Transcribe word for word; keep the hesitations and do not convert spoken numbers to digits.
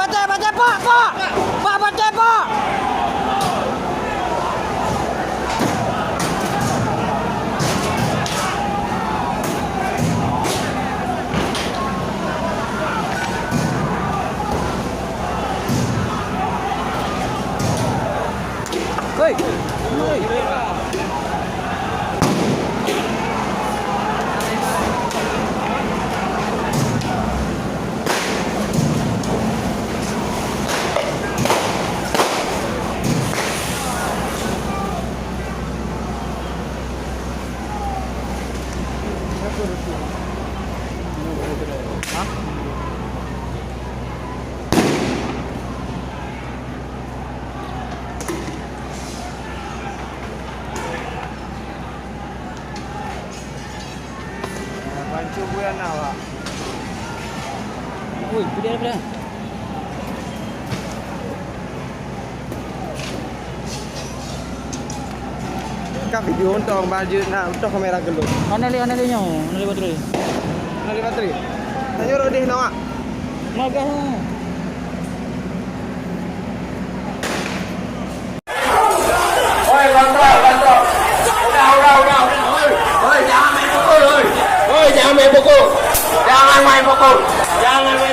Batèe, batèe, pak, pak! Pak, batèe, pak! Hei! Hei! Pancung buya na, Pak. Ui, pideh, pideh. Ka video untông, bah jeuet na untông kamera geulôn. Hana lé, hana lé nyoe, hana lé baterai. Hana lé baterai. Tanyoe rot deh na, Wak. Magah. Oi, kontrol, kontrol. Udah, udah, udah, udah. Oi, oi, jangan main pukul, oi. Oi, jangan main pukul. Jangan main pukul. Jangan main